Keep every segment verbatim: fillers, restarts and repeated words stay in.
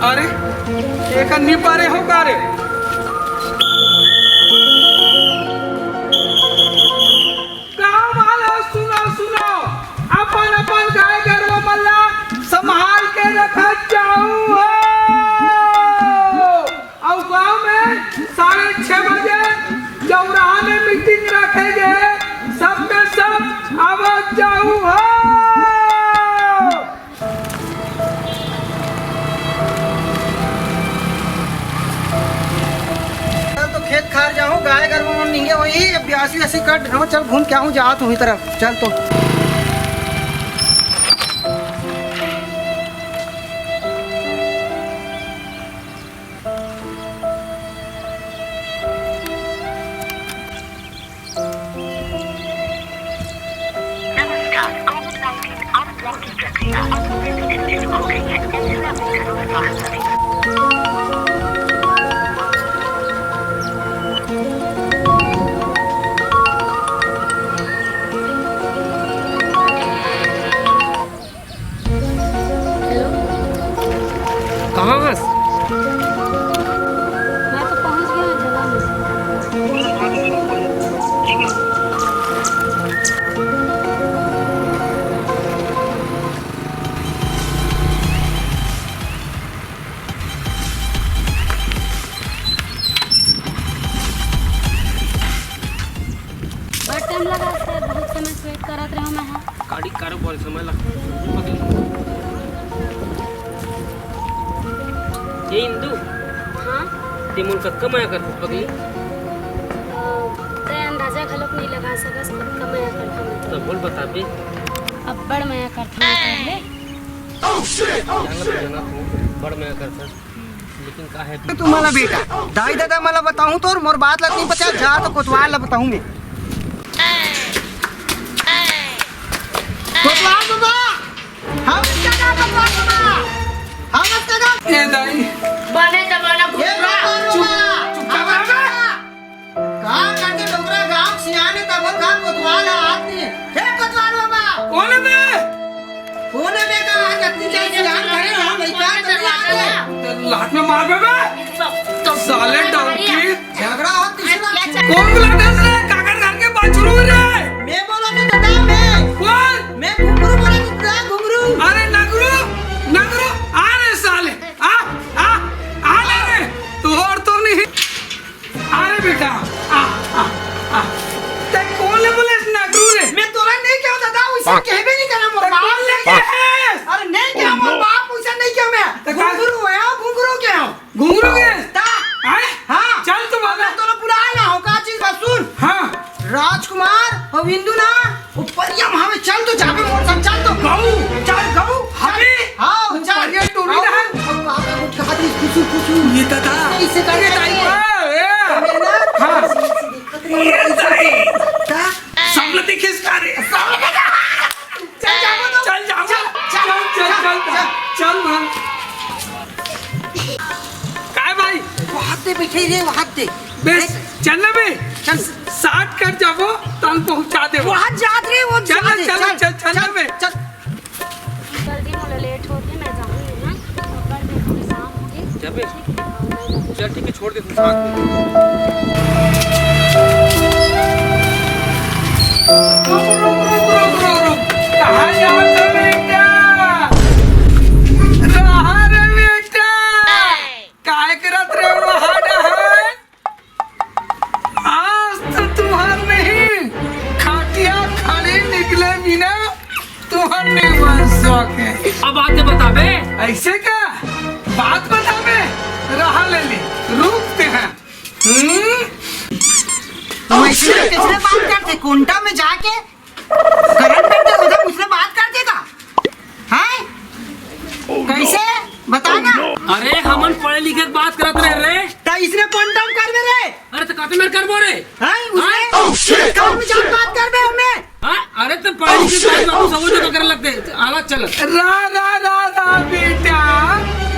अरे, एकर नी पारे हो का रे? गाँव वाला सुनो, सुनो, अपन अपन गाय गरुवा मन ला संभाल के रखत जाहू हो। अउ गाँव में साढ़े छह बजे चौराहा में मीटिंग रखे गे, सब में सब आवत जाहू हो। चल तो खेत खार जाहूँ, गाय गरु मन निंगे होही, अब बियासी असी कट घाव, चल घूम के आहूँ, जात हूँ तरफ, चल तो। नमस्कार, कोविड नाइन्टीन आप ब्लॉक की प्रक्रिया अभी भी विकसित हो गई है। ऐसे में अपनी जरूरत और समय हेलो। कहाँ हस? मैं तो पहुँच गया हूँ जगह में। बड़ टाइम लगा सर, बहुत समय से वेट करत रहे मैं। गाड़ी कारो बोले समय लगता है। ये इंदु, हाँ? ते मोर कतका मया करथस पगली? अ, ते अंदाजा घलोक नहीं लगा सकस, कतका मया करथस। तो बोल बता बे। अब्बड़ मया करथस पहले। जानत हो, जानत हो, बड़ मया करथस। लेकिन का है? तुम्हारा बेटा, दाई ददा मला बताऊं तो मोर बात ला नहीं पचा, जा तो कोतवाल ला बताऊं मैं। कोतवाल बाबा, हम इसका क्या कोतवाल बाबा? हम इसका क्या? ए दाई। बने जमाना ए भुतवा। कोतवाल बाबा, चुप, चुप, चुप, हम चुप, इसका चुप। का करथे डोकरा गाँव सियान हे, तभो का कोतवाल हे आदमी। हे कोतवाल बाबा। कोन हे बे? कोन हे बे का आज अतनी जाए सियान घरे गाँव लइका तो नहीं आगे। तो लात में मार बे बे। तो साले डौकी। झगड़ा हो तीसरा। कोन बुलाथे रे? काकर घर के बाछरू रे। मैं बोला तो दादा मैं। कोन? मैं घुंगरू बोला तो दादा घुंगरू। अरे नगरू, नगरू, आ रे साले, आ, आ, आ ले रे। तोर तो नहीं। अरे बेटा, आ, आ, आ। ते कोन ले बोले नगरू रे? मैं तोला नहीं कहूँ दादा, उसे कहबे नहीं करना मोर बाप। अरे नहीं कहूँ मोर बाप, उसे नहीं कहूँ मैं। ते का? घुंगरू है, घुंगरू के हो। घुंगरू के? ता? आए? हाँ। चल तू बाबा। मैं तोला बुलाए ना हो, का चीज बा सुन। हाँ। राजकुमार और इंदु ना, वो परिया वहाँ में चल तो जाबे मोर संग, चल तो। गऊ? चल गऊ। हमें? हाँ, वो चल। परिया टोरी ना है? और बाबा को उठा दी, खुशू, खुशू। ये दादा। इससे कर ये दाई बा, ए। हाँ। ये दाई। ता? सब लोग देखिस का रे? सब लोग देखा। चल जाओ तो। चल जाओ। चल, चल, चल, चल, चल, चल। चल, चल, चल, चल। काय भाई? वहाँ पे बैठे रे, वहाँ पे। बेस, देख। चल ना बे। चल। साठ कट जाबो, तल पहुँचा देबो। वहाँ जात रे, वो चल ना, जात रे, चल ना, चल, चल, चल ना चल, बे। चल। अंकल जी, मोला लेट होगे, मैं जाऊँ ना। अंकल जी, थोड़ी शाम होगे। जाबे। ठीक है। चल ठीक है, छोड़ दे तू साथ में। रुक, रुक, रुक, रुक, रुक, रुक। कहाँ जात हो बेटा? रहा रे बेटा। काय करत रे वहाँ डहर? आज तो तुहर नहीं, खाटिया खड़े निकले बिना तुहर नहीं बन सके। अब बात बता बे। ऐसे का? बात बता बे। रहा ले ले, रुकते हैं। हम्म? वैसे किसने बात करते? कोंटा में जाके करंट करते उधर उसने बात कर देगा। हैं? कैसे? बता ना। अरे, हमन पढ़े लिखे के बात करत रहे रे। ता इसने कोंटा में करबे रे। अरे, तो काते मेरे करबो रे। हैं? उसने हाँ? काम में जाके बात करबे हमें। हाँ? अरे, तो पढ़े लिखे के बात करबो, समझ में तो करे लगते। आला चल। रा, रा, रा, रा, बेटा।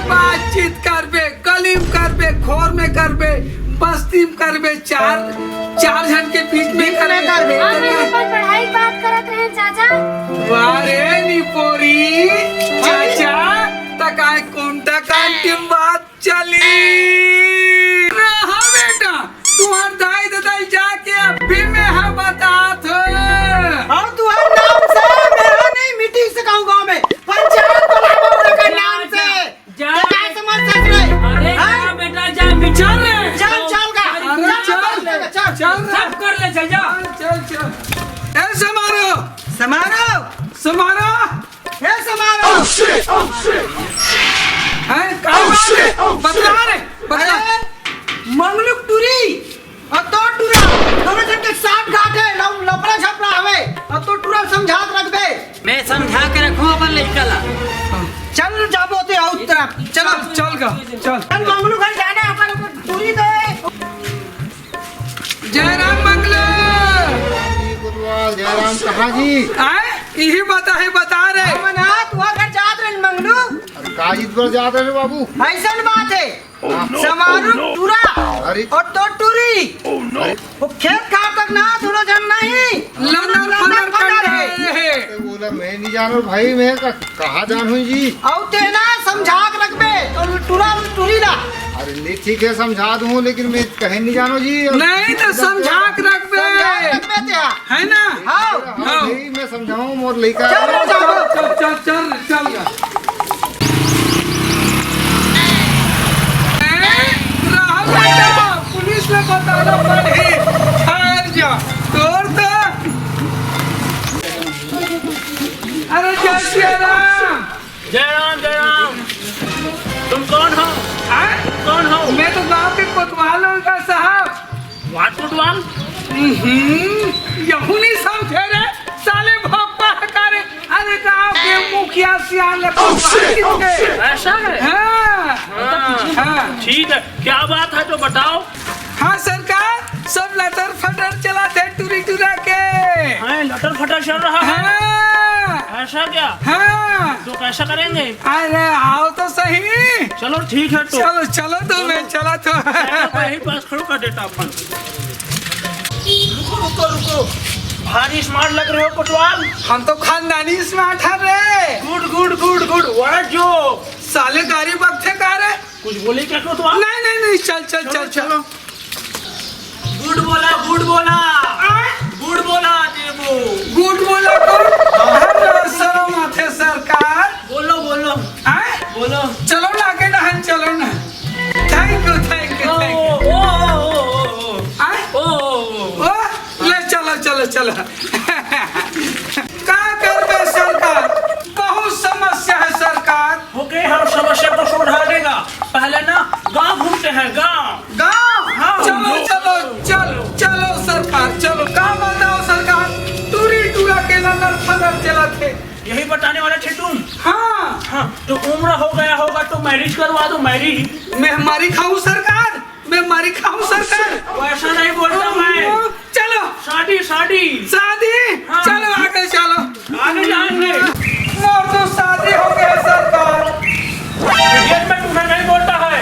बातचीत करबे, गली में करबे, खोर में करबे, बस्ती में करबे, चार, चार झन के बीच में बीच में करबे। करबे। हम यहाँ पर पढ़ाई के बात करत रहे, चाचा। वाह रे निपोरी, चाचा, त काय कुमटा कांटी म बात चली। रहा बेटा, तुंहर दाई ददा ल जाके अभी मैं हा बतात हो। अउ तुंहर नाम से मैं हा नहीं मिटी सकहूं गांव में। पंचायत बुलावा ओकर नाम से। जा। ते काय समझ सकत हे? अरे हैं? जा बेटा, जा, मिटी चल रे। चल, चल गा। अरे चल, चल, चल, चल। चल रे। सब कर ले, चल जा। चल, चल, चल। ए, समारो। समारो। समारो। ए, समारो। हैं, का बात हे? बतला रे, बतला। अरे, मंगलू के टूरी अउ तोर टूरा, दोनों झन के साठ गांठ हे, लफ-, लफड़ा झपड़ा हवे, अउ तोर टूरा समझा के रखबे। मैं समझा के रखहूं अपन लइका ला। चल जाबो ते अउ तरफ, चलो। चल, चल गा, चल। चल मंगलू घर जाना हे, अपन टूरी दे। जय राम मंगलू। जी, कोतवाल, जय राम, कहाँ जी? आय? इही बता हे, बता रे। हमन हा, तुंहर घर जात रहेन मंगलू। अरे, का चीज बर जात रहे बाबू? अइसन बात हे। हाँ। समारू टूरा अरे। अउ तोर टूरी। अरे। वो खेत खार तक ना, दोनों झन नहीं। लंदर फंदर फंदर करना हे। हे। अरे, बोला, मैं नहीं जानों भाई, मैं का कहाँ जानहूं जी? अउ ते ना समझा के रखबे, तो टूरा टूरी ला। अरे ले ठीक हे, समझा दूं, लेकिन मैं कहीं नहीं जानों जी। नहीं तो समझा के रखबे। समझा के रखबे ते हा। हे ना? हाँ। हाँ, हाँ। भाई, मैं समझाऊं, मोर लइका। चल, चल, चल, चल, चल, चल। ए, रहा बेटा, पुलिस ला बताना पड़ही। ठहर जा, तोर तो। अरे जय सिया राम। जय राम, जय राम। तुम कौन हो? हाँ? तुम कौन हो? मैं तो गांव के कोतवाल हूँ का साहब। What कोतवाल? हम्म, यहू नहीं समझे रे, साले भोपा का रे। अरे गांव के मुखिया सियान ले कोतवाल किथे। ऐसा है? हाँ। हाँ। हाँ। ठीक है, क्या बात है तो बताओ। हाँ सरकार, सब लटर फटर चलाथे टूरी टूरा के। हाँ, लटर फटर चल रहा है। हाँ। ऐसा क्या? हाँ। तो कैसा करेंगे? अरे आओ तो सही। चलो ठीक है तो। चलो, चलो तो चलो। मैं चला तो। साइकिल को यहीं पास खड़ो कर देता अपन। रुको, रुको, रुको। भारी smart लग रहे हो कोतवाल। हम तो खानदानी smart है रे। Good, good, good, good। What a joke। साले गाड़ी बकथे का रे? कुछ बोले क्या कोतवाल? नहीं, नहीं, नहीं, चल, चल, चलो, चल, चल। चलो। Good बोला, good बोला। आय? Good बोला, देबो। Good बोला तो? हाँ। अरे, शरम आथे सरकार। बोलो, बोलो। आय? बोलो। चलो ना, आगे डहन चलो ना। Thank you, thank you, ओ, thank you। ओ, ओ, ओ, ओ, ओ। आय? ओ, ओ, ओ। ओ, ले चलो, चलो, चलो। का करबे सरकार? बहुत समस्या है सरकार। OK, हम समस्या को सुलझा देगा। पहले ना गांव घूमते हैं, गांव। गांव? हाँ। चलो, चलो, चलो, चलो सरकार, चलो। का बताओ सरकार, टूरी टूरा के लंदर फंदर चलाथे। यही बताने वाले थे तुम? हाँ। हाँ, तो उम्र हो गया होगा तो marriage करवा दो, marriage। मैं मारी खाऊं सरकार, मैं मारी खाऊं सरकार। वैसा नहीं बोलता मैं। चलो। शादी, शादी। शादी? हाँ। चलो, आगे चलो। आगे जाएंगे। मोर तो शादी हो गया सरकार। Idiot मैं तुम्हें नहीं बोलता है,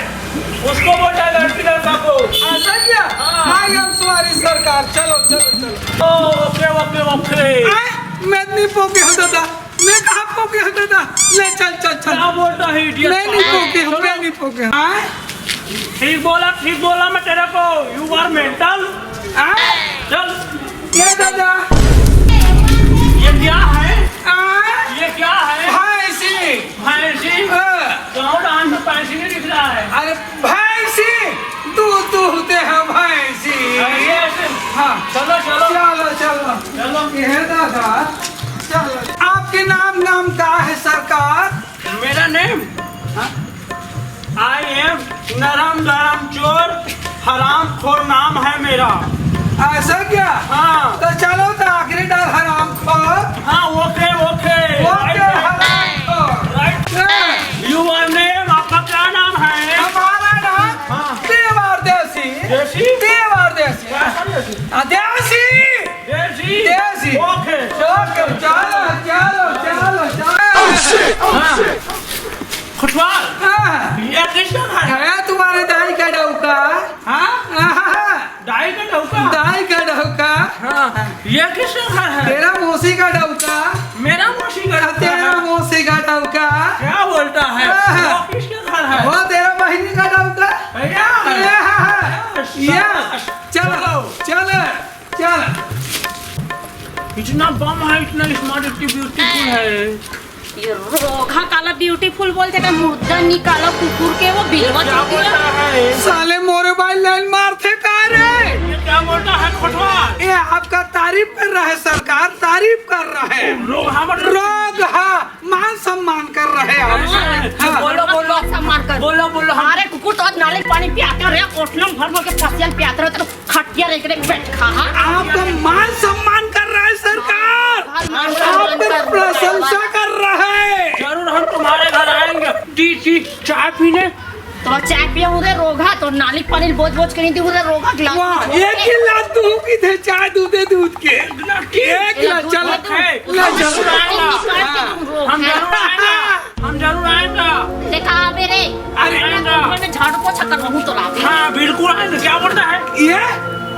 उसको बोलता है लड़की लड़का को। ऐसा क्या? हाँ। I am sorry सरकार, चलो, चलो, चलो। ओ, OK, OK, OK। आय, मैं नहीं पोके हूँ दादा, मैं कहाँ पोके हूँ दादा? ले चल, चल, चल। क्या बोलता है idiot? मैं नहीं पोके हूँ, चलो। मैं नहीं पोके हूँ। आय? ठीक बोला, ठीक बोला मैं तेरे को। You are mental। आय? चल। ये दादा। ये क्या है? आय? ये क्या है? भैंसी। भैंसी? हाँ। गाँव डांस में भैंसी नहीं दिख रहा है। अरे भैंसी, दूध दूहते हैं भैंसी। ऐसे, ऐसे। हाँ। चलो, चलो। चलो, चलो। चलो। ये दादा, चलो। आपके नाम, नाम का है सरकार? मेरा name? हाँ। I am नरम गरम चोर, हरामखोर नाम है मेरा। ऐसा क्या? हाँ। तो चलो तो आखिरी डाल हरामखोर। हाँ, OK, OK। OK, right, right। हरामखोर। Right। हाँ। Your name, आपका क्या नाम है? हमारा नाम हाँ। देवार देसी। देसी? देवार देसी। कैसा देसी? हाँ, देसी। देसी। देसी। OK। OK, चलो, चलो, चलो, चलो। हाँ। कोतवाल, हाँ। ये किसका घर है? है तुम्हारे दाई का डौका। हाँ? हाँ। दाई का डौका? दाई का डौका। हाँ। ये किसका घर है? तेरा मौसी का डौका। मेरा मौसी का डौका तेरा है। मौसी का डौका। क्या बोलता है? हाँ। चल। इतना बम है, इतना स्मार्ट, इतनी ब्यूटीफुल है। ये रोगहा काला ब्यूटीफुल बोलथे का, मुर्दा निकाला कुकुर के, वो बिलवा क्या चुकी बोलता है। है? साले मोरे भाई लाइन मारथे का रे? ये क्या बोलता है खोटवा? ये आपका तारीफ कर रहा है सरकार, तारीफ कर रहा है। रोगहा मतलब रोगहा, मान सम्मान कर रहे हैं आप। हाँ। बोलो, बोलो। सम्मान कर। बोलो, बोलो। अरे कुकुर तो आज नाली पानी पियाते रहे, कोठलम भर भर के फसियल पियाते रहे, तो खटिया रे एकरे बैठ खा, हाँ? आपका मान सम्मान कर रहा है सरकार, हाँ, मान सम्मान आपका कर रहा है। प्रशंसा कर रहा है। जरूर हम तुम्हारे घर आएंगे, टी, टी, चाय पीने। तो चाय पिए उरे रोगहा, तो नाली पानी बोझ बोझ के नहीं दी उरे रोगहा गिलास वाह, में। एक गिलास दूध की थे, चाय दूधे दूध के। एक गिलास, चलो, है। ला, चलो। पानी निकाल के हाँ। तुम रोगहा। हम जरूर आएंगे। हम जरूर आएंगे। देखा, अबे रे, अरे, आएंगे। घर में झाड़ू पोछा करवाऊँ तो लागे। हाँ, बिल्कुल आएंगे। क्या बोलता है? ये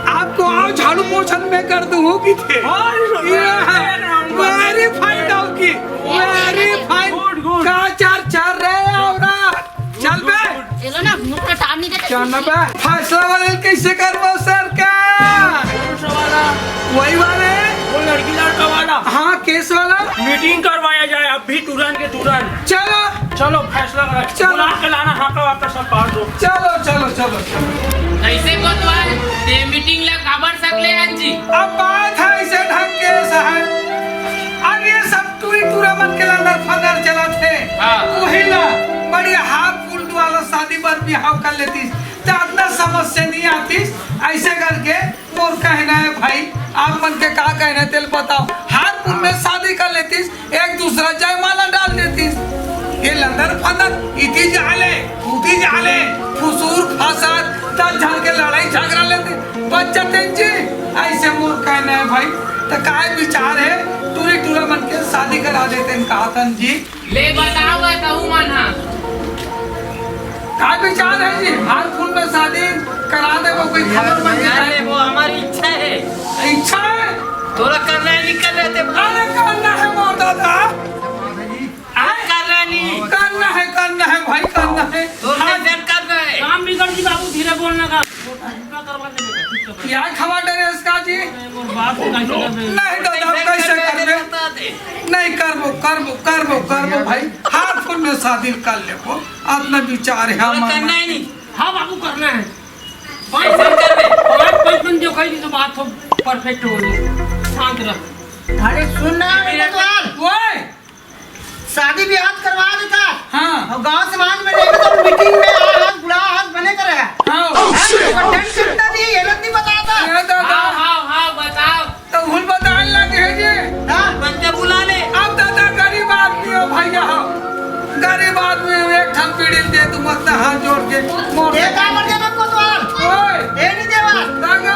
आपको आओ झाड़ू पोछा मैं कर दूँ कि थे। हाँ, ये ये है। Very fine, डौकी। Very fine। Good, good। का चार चार रहे हो ना? चल बे। चलो ना, मुंह पे टार नहीं देते। चल ना बे। फैसला वाले कैसे करवा सरकार? कौन सा वाला? वही वाले। वो लड़की लड़का वाला। हाँ, केस वाला। मीटिंग करवाया जाए अभी तुरंत के तुरंत। चलो। चलो, फैसला करा। चलो। बुला के लाना, हाँ का वापस सब पार दो। चलो, चलो, चलो, चलो। कैसे कोतवाल? ये मीटिंग ला काबर सकले आज जी? अब बात है इसे ढंग के साहब। अब ये सब टूरी टूरा मन के लंदर फंदर चलत हे। हाँ। वही ला बढ़िया हार फूल वाला शादी बर बिहाव कर लेतीस, त अतना समस्या नहीं आतीस। ऐसे करके मोर कहना है भाई, आप मन के का कहना है, तेल बताओ। हार फूल में शादी कर लेतीस, एक दूसरा जयमाला डाल देतीस। ये लंदर फंदर इती जाले, उती जाले, फुसूर फसाद, दस झन के लड़ाई झगड़ा लेते, बच जाते जी। ऐसे मोर कहना है भाई, त काय विचार है, टूरी टूरा मन के शादी करा देते हैं, कहा थन जी। ले बताओ गा तहू मन हा। का विचार है जी? हार फूल में शादी करा दे, वो कोई खबर बन अरे, जाए। वो हमारी इच्छा है। इच्छा है? तोरा करना है, निकल लेते। अरे, करना है मोर दादा। अरे, करना नहीं। करना है, करना है भाई, करना है। तो हाँ। Tension करना है। काम बिगड़ जी बाबू, धीरे बोलना का। क्या खबर है इसका जी? और बाप को कैसे कर रहे हो? नहीं दादा, हम कैसे करबे? नहीं करबो, करबो, करबो, करबो भाई। हार फूल में शादी कर लेबो। अपना विचार है, हमारा करना ही नहीं। हाँ बाबू, करना है। पाँच पाँच पाँच जो कही तो बात तो परफेक्ट हो गई। शांत रह। अरे सुन ना, बेटा तो यार। ओए, शादी ब्याह करवा देता। हाँ। और गांव समाज में नहीं तो मीटिंग में आ हाथ बुला हाथ बने करे। हाँ। हैं? वो टेंट कितना दी, ये लोग नहीं बताता। अरे दादा। हाँ, हाँ, हाँ, बताओ। तो हुल बताने लगे हैं जी। हाँ। बंदे बुला ले। अब दादा गरीब आदमी हो भैया हो। गरीब आदमी हो, एक ठन पीढ़ी दे तू मत हाथ जोड़ के। मोर ये का कर देबे कोतवाल? ओए। ये नहीं देवा। दादा।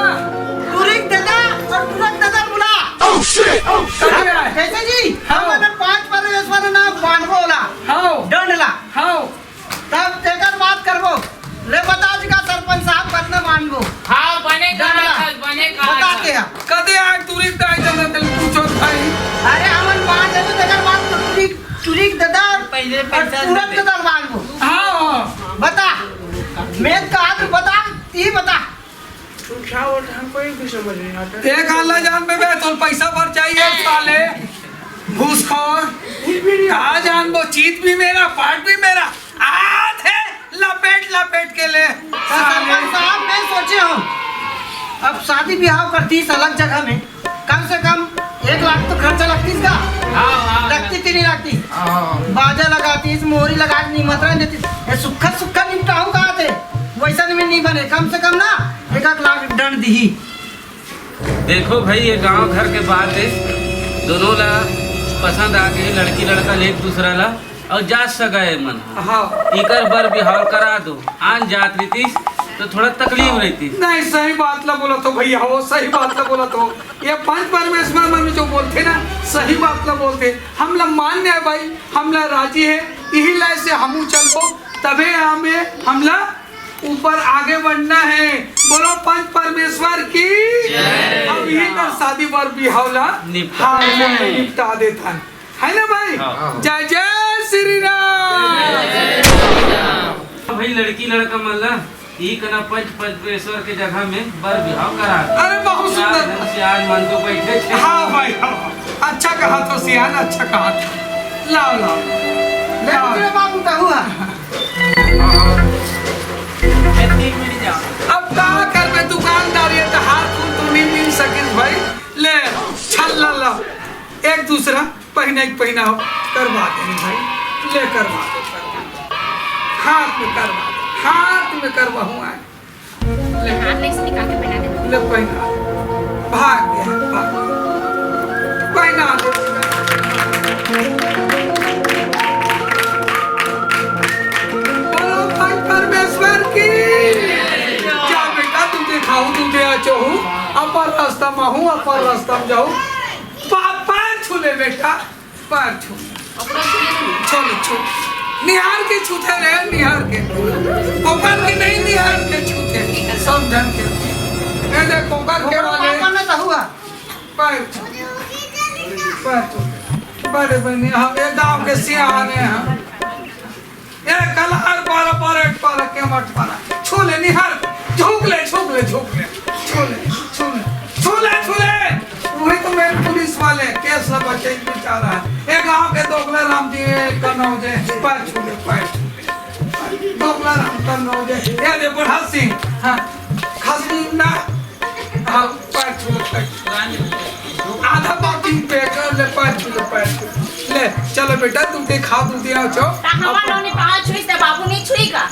तुरिक दादा और तुरंत दादा बुला। Oh, shit! Oh, shit! कहाँ है? कैसे जी? हाँ। हम मतलब पांच परमेश्वर ना बांधबो ला। हाँ। डंड ला। हाँ। तब तेकर बात करबो। ले बता जी का सरपंच साहब, कतना बांधबो? हाँ, बने कहा डंड ला। था, बने कहा बता था। के आ। कदे आज तुरिक दाई जगह तेल पूछो भाई। अरे हमन बांध देबो, तेकर बात तो तुरिक, तुरिक दादा और पहले और पैसा तुरंत दे। दादा बांधबो। हाँ, हाँ। बता। मैं कहा तू बता, ती बता। तू क्या बोल रहा है? हमको एक भी समझ नहीं आता। एक आला जान बे, बे, तो पैसा भर चाहिए साले, घूसखोर। कुछ भी नहीं। कहा जान वो चीत भी मेरा, पाट भी मेरा, आते लपेट लपेट के ले। सरपंच साहब, मैं सोचे हूँ, अब शादी ब्याह करतीस अलग जगह में, कम से कम एक लाख तो खर्चा लगतीस का? हाँ, हाँ। लगतीस कि नहीं लगतीस? हाँ। बाजा लगातीस, मोरी लगातीस, निमंत्रण देतीस। ये सुक्खा सुक्खा निपटाहूँ कहा थे? वैसा में नहीं बने, कम से कम ना एक आध लाख डंड दिही। देखो भाई, ये गांव घर के बात है, दोनों ला पसंद आ गई, लड़की लड़का ले एक दूसरा ला, और जात सगा है मन। हाँ। इकर बर बिहाव करा दो, आन जात रहितीस तो थोड़ा तकलीफ रहितीस। नहीं, सही बात ला बोला तो भैया, वो सही बात ला बोला तो। ये पंच परमेश्वर मन जो बोलते ना, सही बात ला बोलते। हम ला मान्य है भाई, हम ला राजी है, यही ला से हमू चलबो, तबे हमें हमला ऊपर आगे बढ़ना है। बोलो पंच परमेश्वर की। जय। अब यही कर शादी बर बिहाव ला निपटा। हाँ, निपटा देता है, है ना भाई? हाँ। जय जय श्री राम। भाई लड़की लड़का मन ला ई कना पंच परमेश्वर के जगह में बर बिहाव करा। अरे, बहुत सुंदर। सियान मन तो बैठे थे। हाँ भाई, हाँ, हाँ। अच्छा कहा तो सियान, अच्छा कहा तो। लाओ, लाओ। ले, लाओ। तेरे बाबू का हुआ। ए, तीन मिनट जाओ। अब का करबे, दुकानदार ये तो हाथ फूल तो नहीं मिल सकिस भाई। ले, छल्ला ला। एक दूसरा पहिना के पहिनाव करवा दे भाई, ले करवा दे, करवा दे। हाथ में करवा दे, हाथ में करवा हुआ है। ले, हाथ में से निकाल के पहना दे। ले पहिना, भाग गया, भाग गया। पहिना दे। बोलो भाई परमेश्वर की। जा बेटा, तू दिखाऊ, तू दे चहू, अपर रास्ता में हूँ, अपर रास्ता में जाऊ। पा-, पैर छू ले बेटा, पैर छू। छू ले, छू। निहार के छूते रहे, निहार के। कोकर के नहीं, निहार के छूते। सब जन के। ए देख, कोकर के वाले। पापा में तो हुआ। पैर छू। पैर छू। बड़े बहनी, हम ये गांव के सियाने हैं। ए, कलार पारा, पारा, पारा, केमट पारा। छू ले, निहार। झुक ले, झुक ले, झुक ले। छू ले, छू ले। छू ले, छू ले। वही तो मेरे पुलिस वाले केस ला बचे बेचारा। ए, गांव के दोगला राम जी, कन्नौजे, पैर छू ले, पैर छू ले। दोगला राम कन्नौजे। ए, दे बुढ़ा सिंह। हाँ, खसबू ना। हाँ, पैर छू ले, पैर छू ले। आधा बाटी पे कर ले, पैर छू ले, पैर छू ले। ले, चलो बेटा, तुम के खा, तुम दिया छो। ता हमार नौनी पाँव छुई से बाबू नहीं छुई का?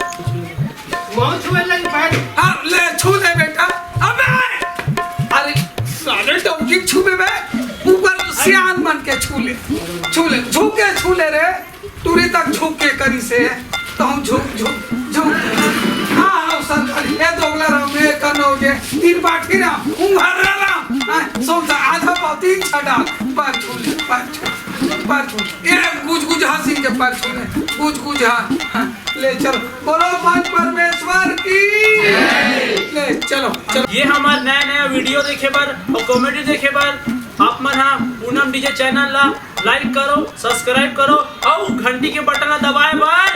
बहुत छुए लगी पैर। हाँ, ले, छू ले बेटा। अबे! अरे, साले डौकी छू बे। ऊपर सियान मन के छू ले। छू ले, झुक के छू ले रे। टूरी तक झुक के करी से, तो हम झुक, झुक, झुक। हाँ, हाँ, सर, ए दोगला राम, ए कन्नौजे, तीन पाठी राम, उम्हर राम, हाँ, सोम सा, आधा पाव, तीन छटा, पैर छू ले, पैर छू, पैर छू। ए गुज गुज हाँ सिंह के पैर छू ले, गुज गुज हाँ, हाँ, ले चलो, बोलो भाई परमेश्वर की। ले चलो, चलो। ये हमार नया नया वीडियो देखे बर और कॉमेडी देखे बर आप मन हा पूनम डीजे चैनल ला लाइक करो, सब्सक्राइब करो और घंटी के बटन ला दबाए बर